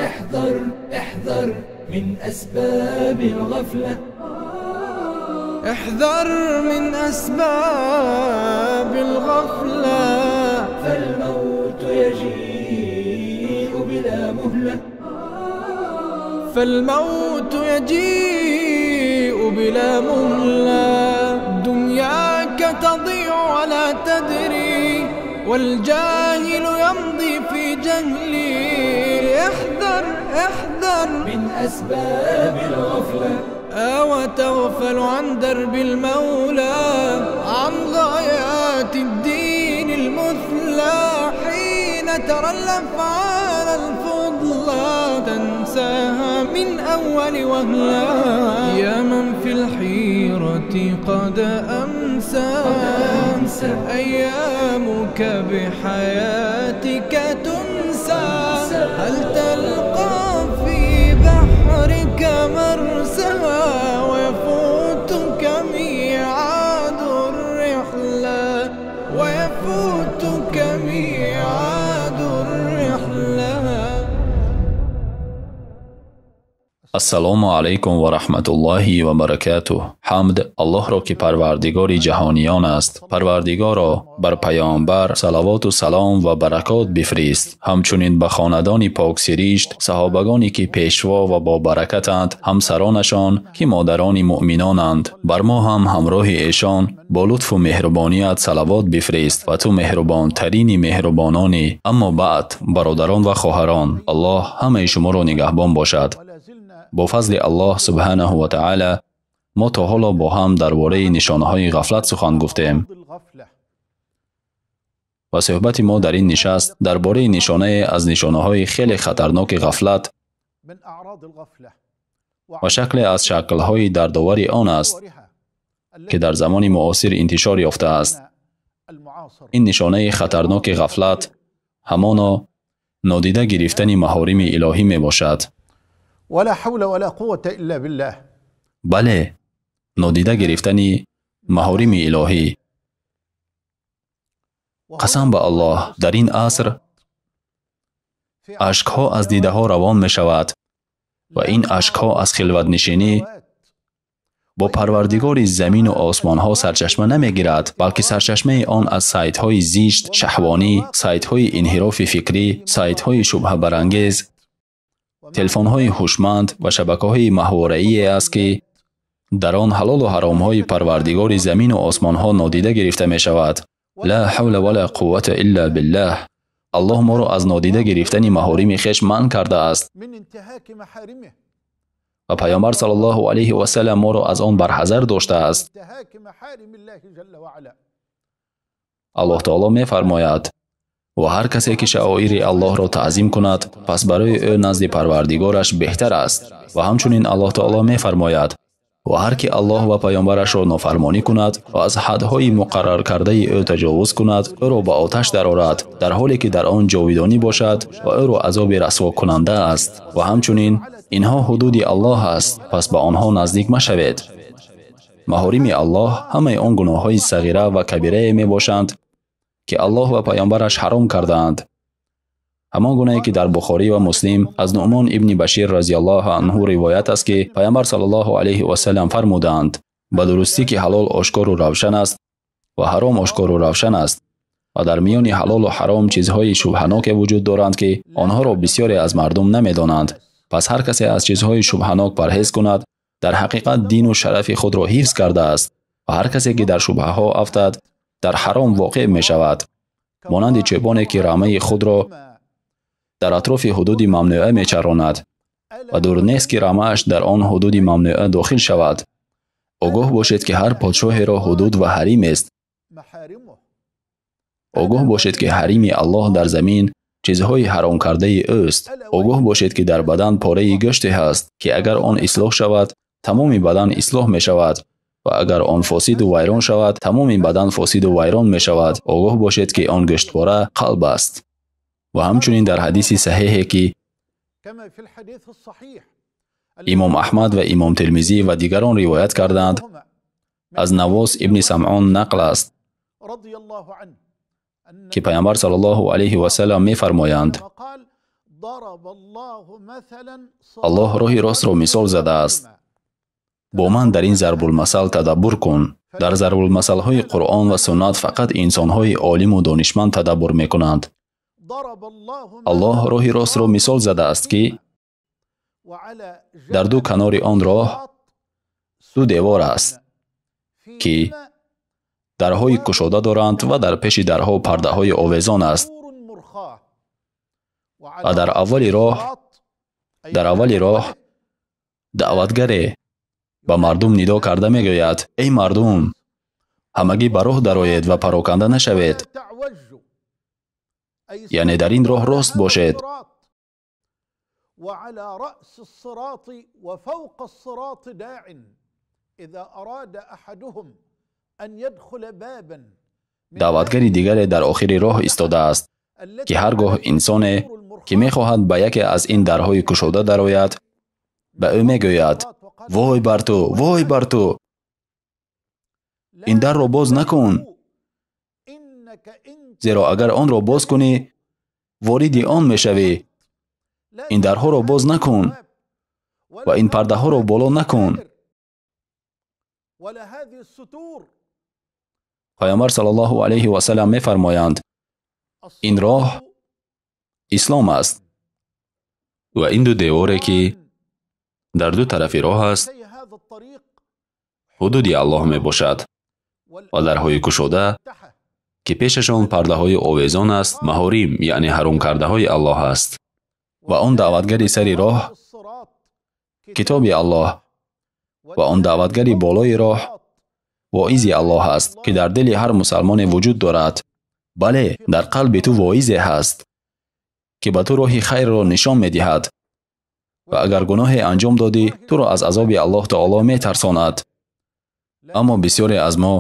احذر احذر من أسباب الغفلة. احذر من أسباب الغفلة، فالموت يجيء بلا مهلة. فالموت يجيء بلا مهلة. دنياك تضيع ولا تدري، والجاهل يمضي في جهلي. احذر احذر من أسباب الغفلة. أو تغفل عن درب المولى، عن غايات الدين المثلى. حين ترى الأفعال الفضلى تنساها من أول وهلة. يا من في الحيرة قد أمسى، أيامك بحياتك تنسى. هل تلقى في بحرك مرسى، ويفوتك ميعاد الرحلة، ويفوتك ميعاد الرحلة. Ассалому алайкум ва раҳматуллоҳи ва баракатуҳ. Ҳамд Аллоҳро, ки парвардигори ҷаҳониён аст. Парвардигоро, бар паёмбар салавоту салом ва баракот бифирист, ҳамчунин ба хонадони поксиришт, саҳобагоне ки пешво ва бобаракатанд, ҳамсаронашон ки модарони муъминонанд. Бар мо ҳам ҳамроҳи эшон бо лутфу меҳрубоният салавот бифирист ва ту меҳрубонтарини меҳрубононӣ. Аммо баъд, бародарон ва хоҳарон, Аллоҳ ҳамаи шуморо нигаҳбон бошад. Бо фазли Аллоҳ субҳанаҳу ва таъала мо то ҳоло бо ҳам дар бораи нишонаҳои ғафлат сухан гуфтем ва суҳбати мо дар ин нишаст дар бораи нишонае аз нишонаҳои хеле хатарноки ғафлат ва шакле аз шаклҳои дардовари он аст, ки дар замони муосир интишор ёфтааст. Ин нишонаи хатарноки ғафлат ҳамоно нодида гирифтани маҳорими илоҳӣ мебошад. ولا حول ولا قوة إلا بالله. Бале, нодида гирифтани маҳорими илоҳӣ. Қасам ба Аллоҳ, дар ин аср ашкҳо аз дидаҳо равон мешавад ва ин ашкҳо аз хилватнишинӣ бо парвардигори замину осмонҳо сарчашма намегирад, балки сарчашмаи он аз сайтҳои зишт, шаҳвонӣ, сайтҳои инҳирофи фикрӣ, сайтҳои шубҳабарангез, телефонҳои ҳушманд ва шабакаҳои маҳвораие аст, ки дар он ҳалолу ҳаромҳои парвардигори замину осмонҳо нодида гирифта мешавад. Ла ҳавла вала қуввата илла биллаҳ. Аллоҳ моро аз нодида гирифтани маҳорими хеш манъ кардааст ва паёмбар саллаллоҳу алайҳи васаллам моро аз он барҳазар доштааст. Аллоҳ таоло мефармояд: ва ҳар касе ки шаоири Аллоҳро таъзим кунад, пас барои ӯ назди парвардигораш беҳтар аст. Ва ҳамчунин Аллоҳ таоло мефармояд: ва ҳар ки Аллоҳ ва паёмбарашро нофармонӣ кунад ва аз ҳадҳои муқарраркардаи ӯ таҷовуз кунад, ӯро ба оташ дарорад, дар ҳоле ки дар он ҷовидонӣ бошад ва ӯро азоби расвокунанда аст. Ва ҳамчунин инҳо ҳудуди Аллоҳ аст, пас ба онҳо наздик машавед. Маҳорими Аллоҳ ҳамаи он гуноҳҳои сағира ва кабирае мебошанд, ки Аллоҳ ва паёмбараш ҳаром кардаанд. Ҳамон гунае ки дар Бухорӣ ва Муслим аз Нуъмон ибни Башир разияллоҳу анҳу ривоят аст, ки паёмбар саллаллоҳу алайҳи васаллам фармуданд: ба дурустӣ ки ҳалол ошкору равшан аст ва ҳаром ошкору равшан аст ва дар миёни ҳалолу ҳаром чизҳои шубҳаноке вуҷуд доранд, ки онҳоро бисёре аз мардум намедонанд. Пас ҳар касе аз чизҳои шубҳанок парҳез кунад, дар ҳақиқат дину шарафи худро ҳифз кардааст ва ҳар касе ки дар шубҳаҳо афтад, дар ҳаром воқеъ мешавад, монанди чӯпоне ки рамаи худро дар атрофи ҳудуди мамнӯа мечаронад ва дур нест ки рамааш дар он ҳудуди мамнӯа дохил шавад. Огоҳ бошед, ки ҳар подшоҳеро ҳудуд ва ҳарим аст. Огоҳ бошед, ки ҳарими Аллоҳ дар замин чизҳои ҳаромкардаи ӯст. Огоҳ бошед, ки дар бадан пораи гӯште ҳаст, ки агар он ислоҳ шавад, тамоми бадан ислоҳ мешавад ва агар он фосиду вайрон шавад, тамоми бадан фосиду вайрон мешавад. Огоҳ бошед, ки он гӯштпора қалб аст. Ва ҳамчунин дар ҳадиси саҳеҳе ки имом Аҳмад ва имом Тирмизӣ ва дигарон ривоят кардаанд, аз Навос ибни Самъон нақл аст. ки пайғамбар саллаллоҳу алайҳи васаллам мефармоянд: Аллоҳ роҳи ростро мисол задааст. Бо ман дар ин зарбулмасал тадаббур кун. Дар зарбулмасалҳои Қуръон ва суннат фақат инсонҳои олиму донишманд тадаббур мекунанд. Аллоҳ роҳи ростро мисол задааст, ки дар ду канори он роҳ ду девор аст, ки дарҳои кушода доранд ва дар пеши дарҳо пардаҳои овезон аст. Ва дар аввали роҳ даъватгаре ба мардум нидо карда мегӯяд: эй мардум, ҳамагӣ ба роҳ дароед ва пароканда нашавед, яъне дар ин роҳ рост бошед. Даъватгари дигаре дар охири роҳ истодааст, ки ҳар гоҳ инсоне ки мехоҳад ба яке аз ин дарҳои кушода дарояд, ба ӯ мегӯяд: вой бар ту, вой бар ту, ин дарро боз накун, зеро агар онро боз кунӣ, вориди он мешавӣ. Ин дарҳоро боз накун ва ин пардаҳоро боло накун. Пайғамбар саллаллоҳу алайҳи васаллам мефармоянд: ин роҳ ислом аст ва ин ду деворе ки дар ду тарафи роҳ аст ҳудуди Аллоҳ мебошад ва дарҳои кушода ки пешашон пардаҳои овезон аст маҳорим, яъне ҳаромкардаҳои Аллоҳ аст. Ва он даъватгари сари роҳ китоби Аллоҳ ва он даъватгари болои роҳ воизи Аллоҳ аст, ки дар дили ҳар мусалмоне вуҷуд дорад. Бале, дар қалби ту воизе ҳаст, ки ба ту роҳи хайрро нишон медиҳад ва агар гуноҳе анҷом додӣ, туро аз азоби Аллоҳ таоло метарсонад. Аммо бисёре аз мо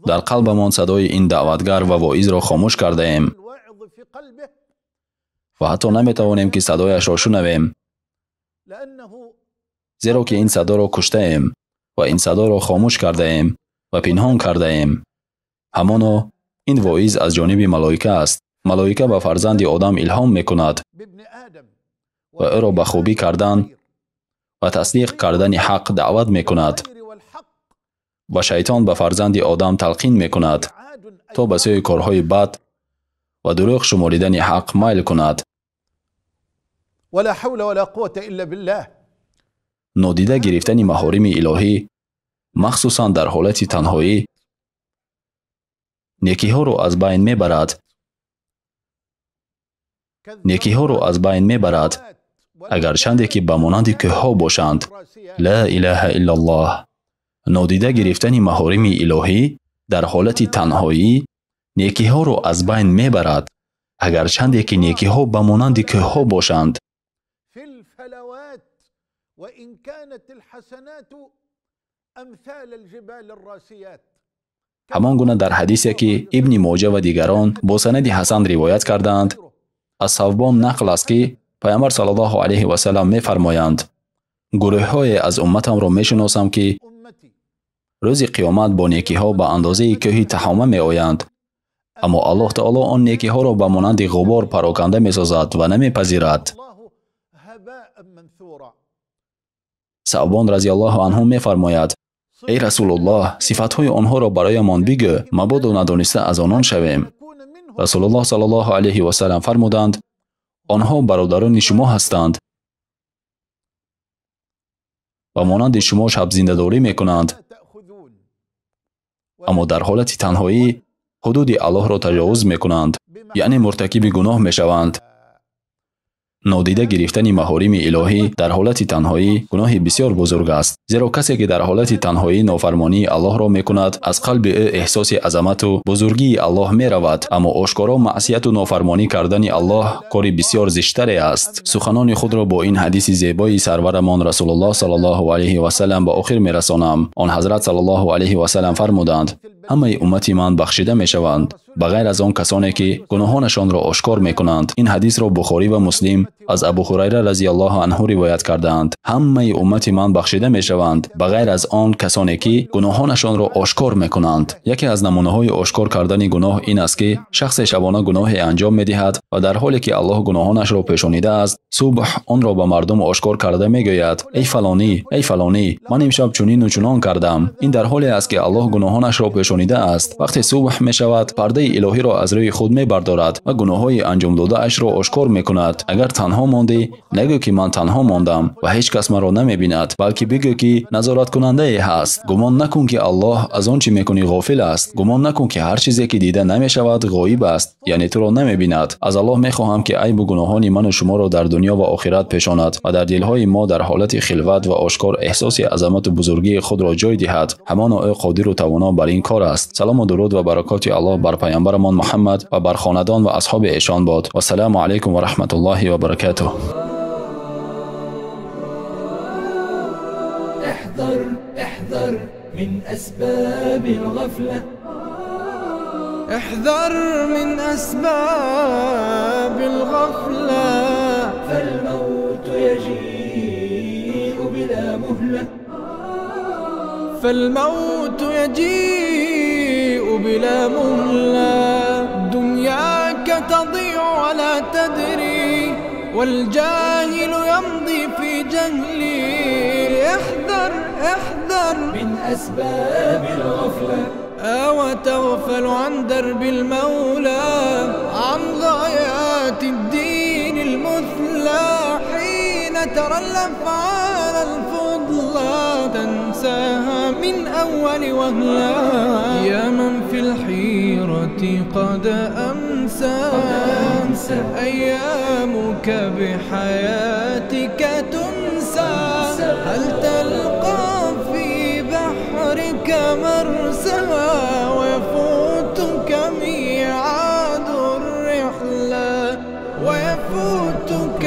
дар қалбамон садои ин даъватгар ва воизро хомӯш кардаем ва ҳатто наметавонем, ки садояшро шунавем, зеро ки ин садоро куштаем ва ин садоро хомӯш кардаем ва пинҳон кардаем. Ҳамоно ин воиз аз ҷониби малоика аст. Малоика ба фарзанди одам илҳом мекунад ва ӯро ба хубӣ кардан ва тасдиқ кардани ҳақ даъват мекунад ва шайтон ба фарзанди одам талқин мекунад то ба сӯи корҳои бад ва дурӯғ шуморидани ҳақ майл кунад. Нодида гирифтани маҳорими илоҳӣ, махсусан дар ҳолати танҳоӣ, некиҳоро аз байн мебарад. Некиҳоро аз байн мебарад, агарчанде ки ба монанди кӯҳҳо бошанд. Ла илаҳа иллаллоҳ. Нодида гирифтани маҳорими илоҳӣ дар ҳолати танҳоӣ некиҳоро аз байн мебарад, агарчанде ки некиҳо ба монанди кӯҳҳо бошанд. Ҳамон гуна дар ҳадисе ки Ибни Моҷа ва дигарон бо санади ҳасан ривоят кардаанд, аз Савбон нақл аст, ки пайғамбар саллаллоҳу алайҳи васаллам мефармоянд: гурӯҳҳое аз умматамро мешиносам, ки рӯзи қиёмат бо некиҳо ба андозаи кӯҳи Таҳома меоянд, аммо Аллоҳ таоло он некиҳоро ба монанди ғубор пароканда месозад ва намепазирад. Савбон разияллоҳу анҳу мефармояд: эй Расулуллоҳ, сифатҳои онҳоро бароямон бигӯ, мабодо надониста аз онон шавем. Расулуллоҳ саллаллоҳу алайҳи васаллам фармуданд: онҳо бародарони шумо ҳастанд ва монанди шумо шабзиндадорӣ мекунанд, аммо дар ҳолати танҳоӣ ҳудуди Аллоҳро таҷовуз мекунанд, яъне муртакиби гуноҳ мешаванд. Нодида гирифтани маҳорими илоҳӣ дар ҳолати танҳоӣ гуноҳи бисёр бузург аст, зеро касе ки дар ҳолати танҳоӣ нофармонии Аллоҳро мекунад, аз қалби ӯ эҳсоси азамату бузургии Аллоҳ меравад, аммо ошкоро маъсияту нофармонӣ кардани Аллоҳ кори бисёр зиштаре аст. Суханони худро бо ин ҳадиси зебои сарварамон Расулуллоҳ саллаллоҳу алайҳи васаллам ба охир мерасонам. Он ҳазрат саллаллоҳу алайҳи васаллам фармуданд: Ҳамаи уммати ман бахшида мешаванд, ба ғайр аз он касоне ки гуноҳонашонро ошкор мекунанд. Ин ҳадисро Бухорӣ ва Муслим аз Абу Ҳурайра разияллоҳу анҳу ривоят кардаанд. Ҳамаи уммати ман бахшида мешаванд, ба ғайр аз он касоне ки гуноҳонашонро ошкор мекунанд. Яке аз намунаҳои ошкор кардани гуноҳ ин аст ки шахсе шабона гуноҳе анҷом медиҳад ва дар ҳоле ки Аллоҳ гуноҳонашро пешонидааст, субҳ онро ба мардум ошкор карда мегӯяд: эй фалонӣ, эй фалонӣ, ман имшаб чунину чунон кардам. Ин дар ҳоле аст ки Аллоҳ гуноҳонашро пешонидааст. Вақте субҳ мешавад, пардаи илоҳиро аз рӯи худ мебардорад ва гуноҳҳои анҷомдодаашро ошкор мекунад. Агар танҳо мондӣ, нагӯ ки ман танҳо мондам ва ҳеҷ кас маро намебинад, балки бигӯ ки назораткунандае ҳаст. Гумон накун ки Аллоҳ аз он чӣ мекунӣ ғофил аст. Гумон накун ки ҳар чизе ки дида намешавад ғоиб аст, яъне туро намебинад. Аз Аллоҳ мехоҳам ки айбу гуноҳони ману шуморо дар дунё ва охират пешонад ва дар дилҳои мо дар ҳолати хилват ва ошкор эҳсоси азамату бузургии худро ҷой диҳад. Ҳамоно ӯ қодиру тавоно бар ин кор аст. Салому дуруд ва баракоти Аллоҳ бар паёмбарамон Муҳаммад ва бар хонадон ва асҳоби эшон бод. Вассалому алайкум ва раҳматуллоҳи ва баракатуҳ. احذر احذر من أسباب الغفلة، احذر من أسباب الغفلة، فالموت يجيء بلا مهلة، فالموت يجيء بلا مهلة. دنياك تضيع ولا تدري، والجاهل يمضي في جهلي. احذر احذر من أسباب الغفلة، وتغفل عن درب المولى، عن غايات الدين المثلى. حين ترى الأفعال الفضلى تنساها من أول وهلة. يا من في الحيرة قد أمسى، أيامك بحياتك تنسى. هل تلقى في بحرك مرسى، ويفوتك ميعاد الرحلة، ويفوتك